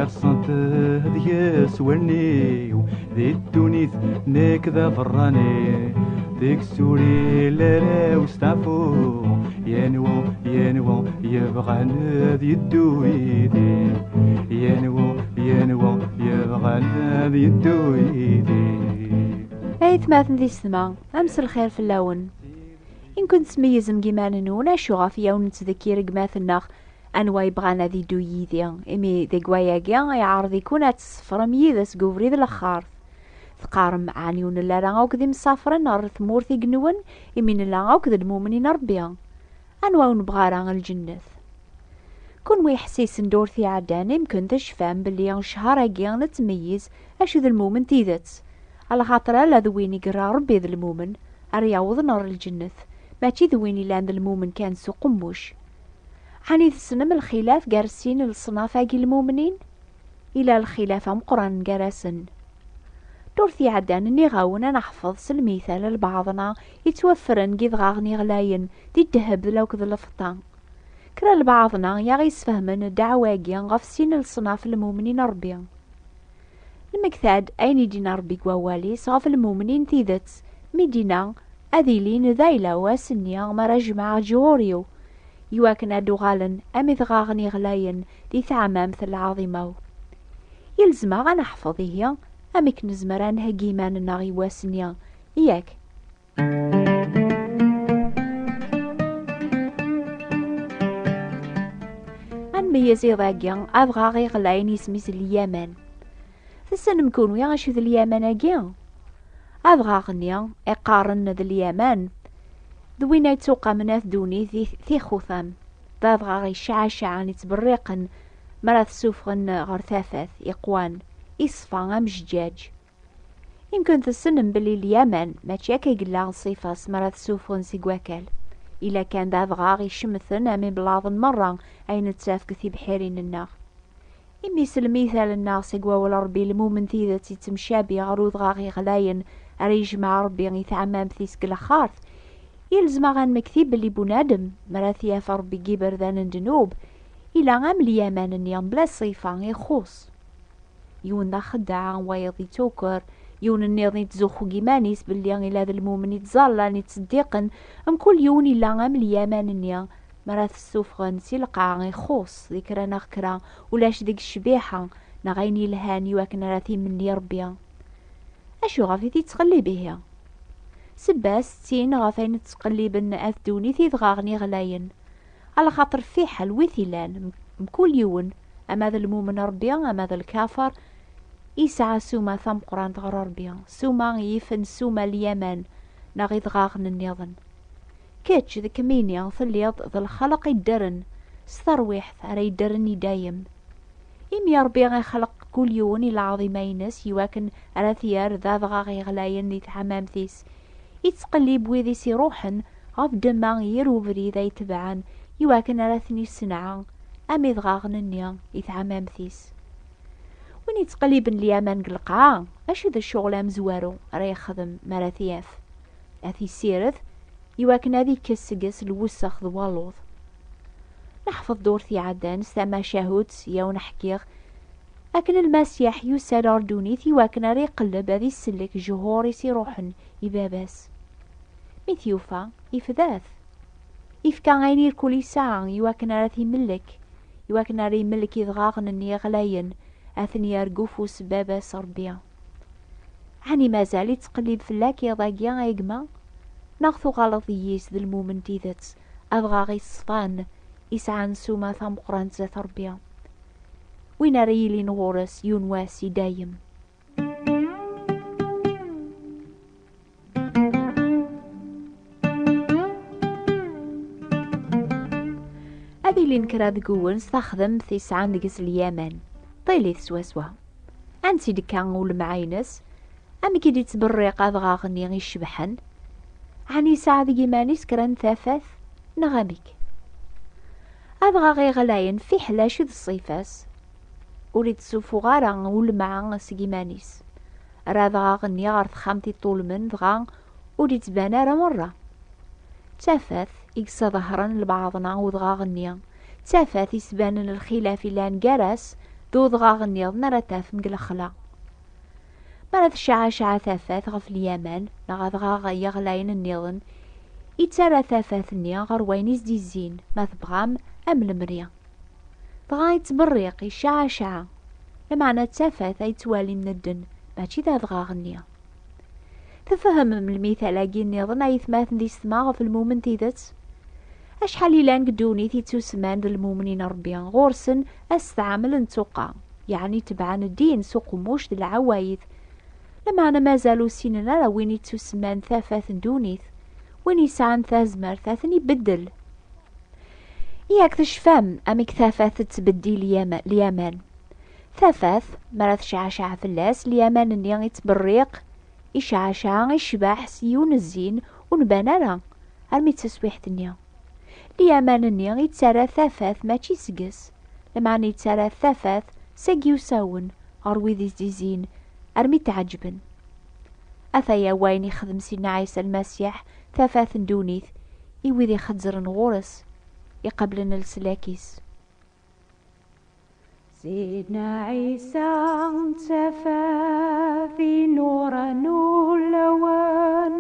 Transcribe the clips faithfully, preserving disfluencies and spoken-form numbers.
Ṭṭsent deg-s wallen-iw di ddunit, nekk d aberrani, deg-s ur ilal ara usteɛfu. Yenwa, yenwa yebɣan ad yeddu yid-i, yenwa, yenwa yebɣan ad yeddu yid-i. Aytmaten d yessetma, amselxir fell-awen. In kuntum tmeyyzem deg yiman-nwen, acu ɣef i awen-nettdekkir gma-tneɣ, anwa yebɣan ad iddu yid-i, imi deg wayagi iɛreḍ-iken ad tessefrem yid-s deg ubrid n lexxart. Teqqarem, ɛni ur nelli ara akk d imsafren ɣer tmurt igenwen, imi nella akk d lmumnin n Ṛebbi? Anwa ur nebɣi ara lǧennet? Kunwi iḥessisen d ur t-iɛeddan, imken tecfam belli cchar-agi nettmeyyiz acu d lmumen n tidet, alaxaṭer ala d win i yerra Ṛebbi d lmumen ara yawḍen ɣer lǧennet, mačči d win illan d lmumen kan s uqemmuc. Ɛni tessnem lxilaf gar sin n leṣnaf-agi n lmumnin? Ila lxilaf ameqqran gar-asen. Ddurt iɛeddan nniɣ-awen ad neḥfeḍ s lmital lbaɛḍna yettwaffren deg idɣaɣen iɣlayen di ddheb akked lfeṭṭa. Kra n lbaɛḍna i aɣ-yesfehmen ddeɛwa-agi ɣef sin n leṣnaf n lmumnin n Ṛebbi. Nmekta-d ayen i d-yenna Ṛebbi deg wawal-is ɣef lmumnin n tidet, mi d-yenna, ad ilin d ayla-w ass-nni mi ara jemɛeɣ ǧhur-iw, iwakken ad d-uɣalen am idɣaɣen iɣlayen di teɛmamt n lɛaḍima-w. Yelzem-aɣ ad neḥfeḍ ihi amek nezmer ad nheggi iman-nneɣ i wass-nni, yak? Ad nmeyyez iḍ-agi adɣaɣ iɣlayen isem-is Lyaman. Tessnem kunwi acu d Lyaman-agi? Adɣaɣ-nni i qqaren d Lyaman d win ay ttuqamen at ddunit di tixutam. D adɣaɣ iceɛcaɛen ittberriqen mi ara t-ssufɣen ɣer tafat, iqwan, iṣfa am jǧaǧ. Imken tessnem belli Lyaman mačči akka i yella ṣṣifa-s mi ara t-ssufɣen seg wakal. Ila kan d adɣaɣ icemten am iblaḍen merra ay nettaf deg tibḥirin-nneɣ. Imi s lmital-nneɣ seg wawal Ṛebbi lmumen tidet yettemcabi ɣer udɣaɣ iɣlayen ara yejmeɛ Ṛebbi i tɛemmamt-is deg lexxart, yelzem-aɣ ad nmekti belli bunadem mi ara t-yaf Ṛebbi deg iberdan n ddnub, ila am Lyaman-nni mebla ṣṣifa, ixuṣ. Yiwen d axeddaɛ, wayeḍ ittuker, yiwen nniḍen ittzuxxu deg iman-is belli ila d lmumen ittẓallan, ittseddiqen, mkul yiwen ila am Lyaman-nni mi ara t-ssufɣen si lqaɛa, ixuṣ di kra neɣ kra, ulac deg-s ccbiḥa neɣ ayen yelhan iwakken ara t-imenni Ṛebbi. Acu ɣef i t-ittqellib ihi? Sebba-s d tin ɣef ayen ttqelliben at ddunit idɣaɣen iɣlayen. Alaxaṭer fiḥel wi t-ilan, m-, mkul yiwen, ama d lmumen Ṛebbi, ama d lkafer, isɛa ssuma tameqqrant ɣer Ṛebbi, ssuma yifen ssuma n Lyaman, neɣ idɣaɣen nniḍen. Kečč d kemmini telliḍ d lxaleq iddren, s terwiḥt ara iddren i dayem. Imi Ṛebbi ixleq kul yiwen i lɛaḍima-ines, iwakken ara t-yerr d adɣaɣ iɣlayen di tɛemmamt-is, ittqellib wid i s-iruḥen ɣef ddemma yir ubrid ay tebɛen, iwakken ara ten-issenɛa am idɣaɣen-nni i tɛemmamt-is. Win ittqelliben Lyaman deg lqaɛa, acu d ccɣel amezwaru ara yexdem mi ara t-yaf? Ad t-issired iwakken ad ikkes seg-s lwessex d waluḍ. Neḥfeḍ ddurt iɛeddan s tamacahut, yaw neḥkiɣ akken Lmasiḥ yusa-d ɣer ddunit iwakken ara iqelleb ad isellek jhur i s-iruḥen i Baba-s. Mi t-yufa, ifda-t. Ifka ayen irkul isɛa iwakken ara t-imellek, iwakken ara imellek idɣaɣen-nni iɣlayen, ad ten-yerr deg ufus n Baba-s Ṛebbi. Ɛni mazal ittqellib fell-ak iḍ-agi, a gma? Neɣ tuɣaleḍ yis d lmumen n tidet, adɣaɣ iṣfan, isɛan ssuma tameqqrant zdat Ṛebbi, win ara yilin ɣur-s yiwen wass i dayem? Ad ilin kra deg-wen s taxdemt i sɛan deg-s Lyaman. Ṭilit swaswa. Ansi d-tekka ulemɛa-ines? Amek i d-ittberriq adɣaɣ-nni icebḥen? Ɛni yesɛa deg iman-is kra n tafat, neɣ amek? Adɣaɣ iɣlayen, fiḥel acu d ṣṣifa-s, ur ittsufuɣ ara ulemɛa seg iman-is. Rra adɣaɣ-nni ɣer texxamt iṭulmen, dɣa ur d-ittban ara merra. D tafat i yessaḍehren lbaɛḍna udɣaɣ-nni, d tafat isbanen lxilaf ilan gar-as d udɣaɣ nniḍen ara tafem deg lexla. Mi ara tecɛaceɛ tafat ɣef lyaman neɣ adɣaɣ yeɣlayen nniḍen, ittarra tafat-nni ɣer wayen i s-d-izzin, ma tebɣam, am lemri. Dɣa ittberriq, icɛaceɛ, lameɛna d tafat ay ttwalin medden, mačči d adɣaɣ-nni. Tfehmem lmital-agi nniḍen, ay atmaten d yessetma, ɣef lmumen n tidet? Acḥal i llan deg ddunit yettusemman d lmumnin n Ṛebbi, ɣur-sen asteɛmel n ttuqa, yeɛni tebɛen ddin s uqemmuc d lɛawayed, lameɛna mazal ur ssinen ara win yettusemman d tafat n ddunit, win yesɛan tazmert ad ten-ibeddel. Yak tecfam amek tafat tettbeddil yama-, lyaman? Tafat, mi ara tecɛaceɛ fell-as, lyaman-nni ittberriq, icɛaceɛ, icbeḥ s yiwen zzin ur nban ara, armi d taswiḥt-nni. Lyaman-nni ittarra tafat mačči seg-s, lameɛna ittarra tafat seg yiwsawen ɣer wid i s-d-izzin, armi tɛeǧben. Ataya wayen ixdem Sidna Ɛisa Lmasiḥ, tafat n ddunit, i wid ixezzren ɣur-s, iqablen leslak-is. Sidna Ɛisa d tafat inuran ulawen,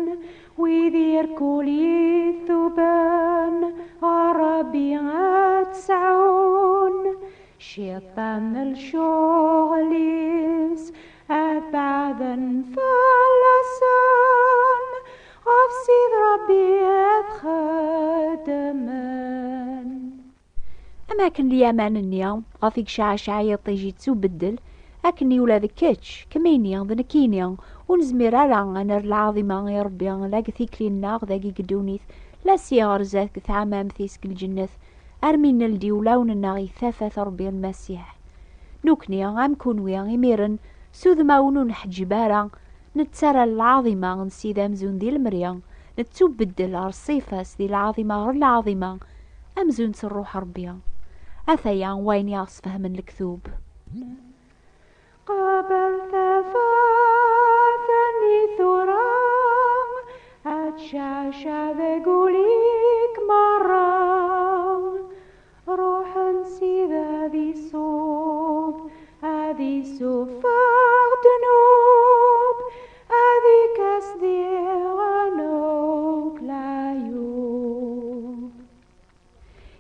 wid irkul yituben ɣer Ṛebbi ad sɛun. Cciṭan d lecɣel-is ad beɛden fell-asen, ɣef Sid Ṛebbi ad xeddmen. Am akken lyaman-nni ɣef i yecɛaceɛ yiṭij yettubeddel, akken i ula d kečč, kemmini d nekkini, ur nezmir ara ad nerr lɛaḍima i Ṛebbi, la deg tikli-nneɣ dagi deg ddunit, la s iɣer zdat deg tɛamamt-is deg lǧennet, armi neldi ulawen-nneɣ i tafat Ṛebbi Lmasiḥ. Nekni, am kunwi, imiren, s udmawen ur nḥeǧǧib ara, nettarra lɛaḍima n Ssid amzun di lemri, nettubeddel ɣer ṣṣifa-s di lɛaḍima ɣer lɛaḍima, amzun s Ṛṛuḥ Ṛebbi. Ataya wayen i aɣ-sfehmen lektub. Qabel tafat-nni tura, ad tecɛaceɛ deg ul-ik merra. Ṛuḥ n Ssid ad iṣub, ad isuffeɣ ddnub, ad ikkes diɣen akk leɛyub.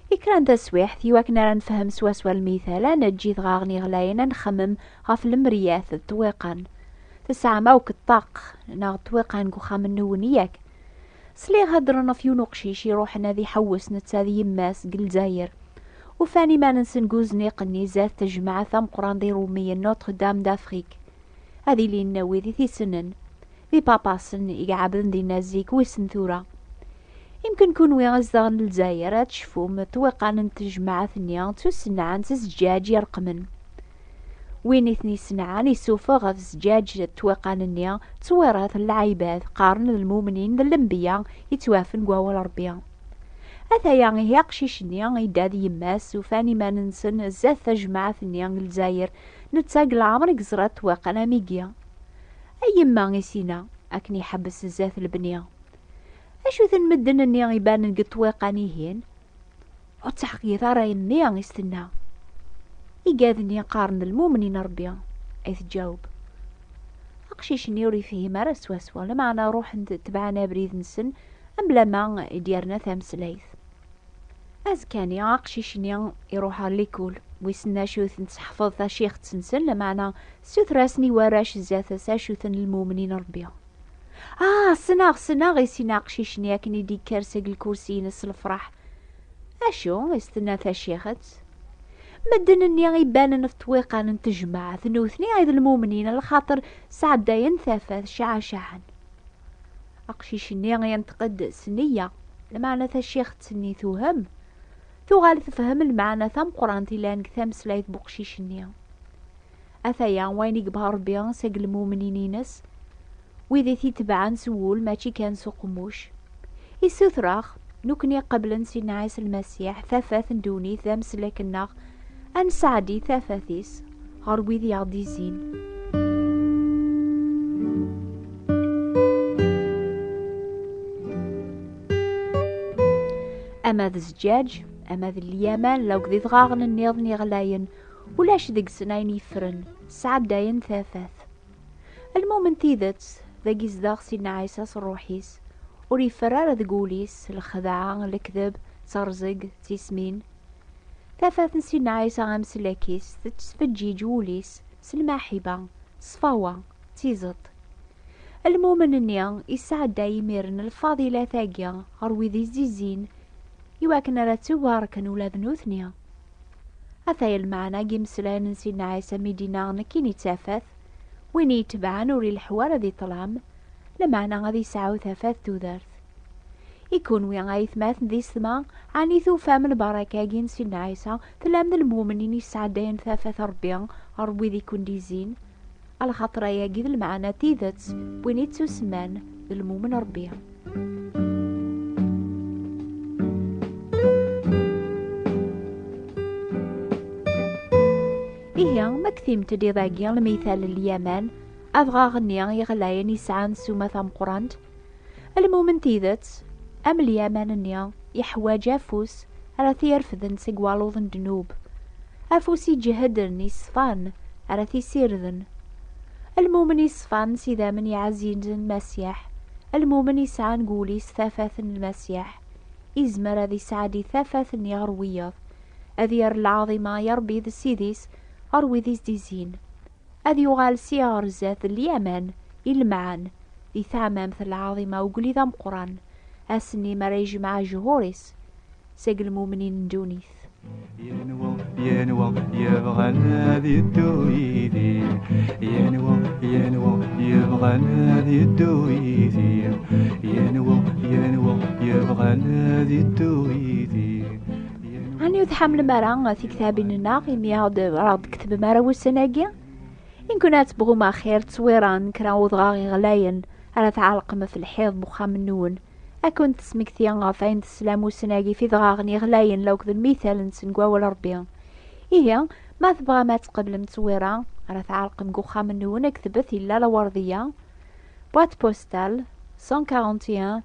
I kra n taswiḥt, i wakken ara nefhem swaswa lmital, ad neǧǧ idɣaɣen iɣlayen ad nxemmem ɣef lemriyat d ṭṭwiqan. Tesɛam akk ṭṭaq neɣ ṭṭwiqan deg uxxam-nwen, yak? Sliɣ heddren ɣef yiwen uqcic iruḥen ad iḥewwes netta d yemma-s deg Lezzayer. Ufan iman-nsen deg uzniq-nni zdat tejmaɛt tameqqrant iṛumiyen, Notre Dame d'Afrique. Ad ilin wid i t-issnen, d ipapasen i iɛebden dinna zik, wissen tura. Imken kunwi izedɣen n Lezzayer ad tecfum ṭṭwiqan n tejmaɛt-nni ttusennɛent s zzǧaǧ ireqmen. Win i ten-isenɛan isuffeɣ ɣef zzǧaǧ n ṭṭwiqan-nni ttwiṛat n lɛibad, qqaren d lmumnin d lenbiya yettwafen deg wawal Ṛebbi. Ataya ihi aqcic-nni yedda d yemma-s, ufan iman-nsen zdat tajmaɛt-nni n Lezzayer, netta deg leɛmer i yeẓra ṭṭwiqan am igi. A yemma, i s-yenna, akken iḥebbes zdat lebni. Acu-ten medden-nni ibanen deg ṭṭwiqan-ihin? Ur ttaḥeqqiet ara a yemmi, i s-tenna. Igad-nni qqaren d lmumnin n Ṛebbi, ay teǧǧaweb. Aqcic-nni ur yefhim ara swaswa, lameɛna ruḥen-d tebɛen abrid-nsen, am lama i d-yerna tameslayt. Azekka-nni, aqcic-nni iruḥ ɣer likul, wissen acu ten-tseḥfeḍ tacixt-nsen, lameɛna ssuter-asen i warrac zdat-s acu-ten lmumnin n Ṛebbi. Ah, ssneɣ, ssneɣ, i s-yenna aqcic-nni akken i d-ikker seg lkursi-ines s lefṛeḥ. Acu i s-tenna tacixt? Medden-nni ibanen ɣef ṭṭwiqan n tejmaɛt, nutni ay d lmumnin, lxaṭer sɛeddayen tafat, cɛacaɛen. Aqcic-nni yenṭeq-d s nneyya, lameɛna tacixt-nni tewhem. Tuɣal tefhem lmeɛna tameqqrant ilan deg tameslayt n uqcic-nni. Ataya wayen i yebɣa Ṛebbi seg lmumnin-ines, wid i t-itebɛen s wul mačči kan s uqemmuc. Issuter-aɣ, nekni iqeblen Sidna Ɛisa Lmasiḥ, tafat n ddunit d ameslak-nneɣ, ad nesɛeddi tafat-is ɣer wid i aɣ-d-izzin. Ama d zzǧaǧ, ama d lyaman, la akked idɣaɣen nniḍen iɣlayen, Ulac deg-sen ayen yeffren, sɛeddayen tafat. Lmumen n tidet, dagi zdaɣ Sidna Ɛisa s ṛṛuḥ-is, ur yeffer ara deg wul-is lexdeɛ, lekdeb, terẓeg, tismin. Tafat n Sidna Ɛisa amsellek-is tettfeǧǧiǧ wul-is s lmaḥiba, ṣṣfawa, d tiẓeṭ. Lmumen-nni yesɛedday imiren lfaḍilat-agi ɣer wid izizin, iwakken ara ttubarken ula d nutni. Ataya lmeɛna n yimeslayen n Sidna Ɛisa mi d-yenna nekkini d tafat, win i yetebɛen ur ileḥḥu ara di ṭṭlam, lameɛna ad yesɛu tafat tudert. I kunwi aytmaten d yessetma, ɛni tufam lbaraka-agi n Sidna Ɛisa, tellam d lmumnin yesɛeddayen tafat n Ṛebbi ɣer wid i ken-d-izzin? Alaxaṭer ayagi d lmeɛna n tidet n win ittusemman d lmumen n Ṛebbi. Ihi, ma ktimt-d iḍ-agi lmital n Lyaman, adɣaɣ-nni iɣlayen yesɛan ssuma tameqqrant, lmumen n tidet, am Lyaman-nni, yeḥwaǧ afus ara t-irefden seg waluḍ n ddnub, afus iǧehden, iṣfan, ara t-isirden. Lmumen iṣfan s idammen iɛzizen n Lmasiḥ, lmumen isɛan deg wul-is tafat n Lmasiḥ, izmer ad isɛeddi tafat-nni ɣer wiyaḍ, ad yerr lɛaḍima i Ṛebbi d Ssid-is ɣer wid i s-d-izzin. Ad yuɣal sya ɣer zdat d Lyaman, i lemɛan, di teɛmamt n lɛaḍima ugellid ameqqran, ass-nni mi ara yejmeɛ ajehur-is seg lmumnin n ddunit. Yenwa, yenwa yebɣan ad yeddu yid-i. Yenwa, yenwa yebɣan ad yeddu yid-i. Yenwa, yenwa yebɣan ad yeddu yid-i. Ɛni ur tḥemmlem ara tiktabin-nneɣ imi aɣ-d-, ara aɣ-d-tketbem ara wussan-agi? Inkun ad tebɣum axir ttwira n kra udɣaɣ iɣlayen ara tɛelqem ɣef lḥiḍ n uxxam-nwen, ad ken-tesmekti ɣef ayen teslam ussan-agi f idɣaɣen iɣlayen la akked lmital-nsen deg wawal Ṛebbi. Ihi, ma tebɣam ad tqeblem ttwira ara tɛelqem deg uxxam-nwen, ktbet illa Lawerdiya, boîte postale cent quarante et un,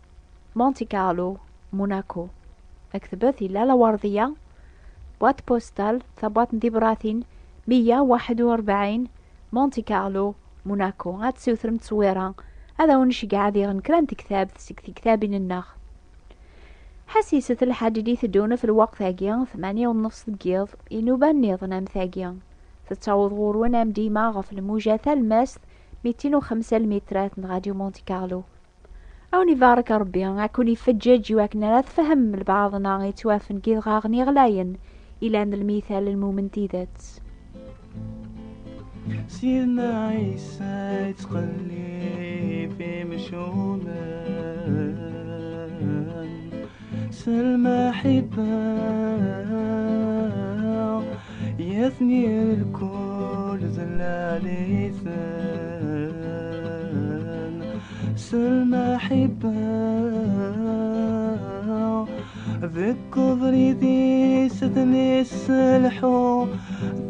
Monte Carlo, Monaco. Ktbet illa Lawerdiya, boîte postale, tabwaṭ n tibratin meyya u waḥed u rebɛin, Monte Carlo, Monaco. Ad tessutremt ttwira, ad awen-nceggeɛ diɣen kra n tektabt seg tektabin-nneɣ. Ḥassiset lḥaǧ i d-iteddun f lweqt-agi, tmanya u nneṣ deg yiḍ, inuba nniḍen am tagi. Tettaweḍ ɣur-wen am dima ɣef lmuja talmast, mitin u xemsa lmitrat n Radio Monte Carlo. A wen-ibarek Ṛebbi, a ken-ifeǧǧeǧ i wakken ara tfehmem lbaɛḍ-nneɣ yettwafen deg yidɣaɣen iɣlayen, ilan d lmital n lmumen n tidet. Sidna Ɛisa yettqellib imcumen s lmaḥibba, yatni lkul dlalen s lmaḥibba. Deg ubrid-is ad ten-isselḥu,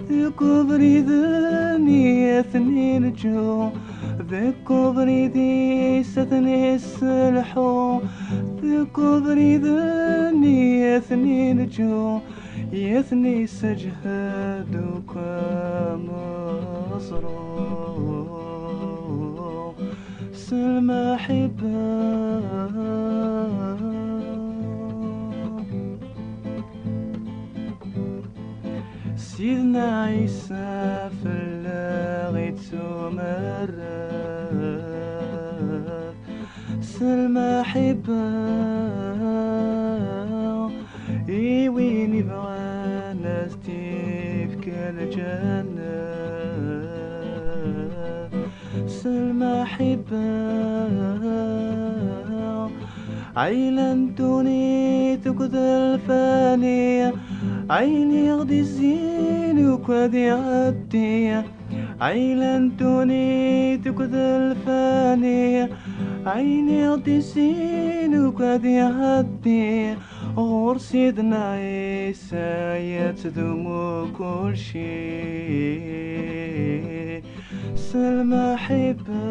deg ubrid-nni ad ten-inǧu. Deg ubrid-is ad ten-isselḥu, deg ubrid-nni ad ten-inǧu. Yatni s aǧhed akk ameẓru s lmaḥibba. Sidna Ɛisa fell-aɣ ittumerrad s lmaḥibba, i win ibɣan ad s-d-ifk lǧenna s lmaḥibba. Ɛila n ddunit akked lfani, ayen i ɣ-d-izzin akk ad iɛeddi. Ɛila n ddunit akked lfani, ayen i ɣ-d-izzin akk ad iɛeddi. Ɣur Sidna Ɛisa yettdumu kulci s lmaḥibba.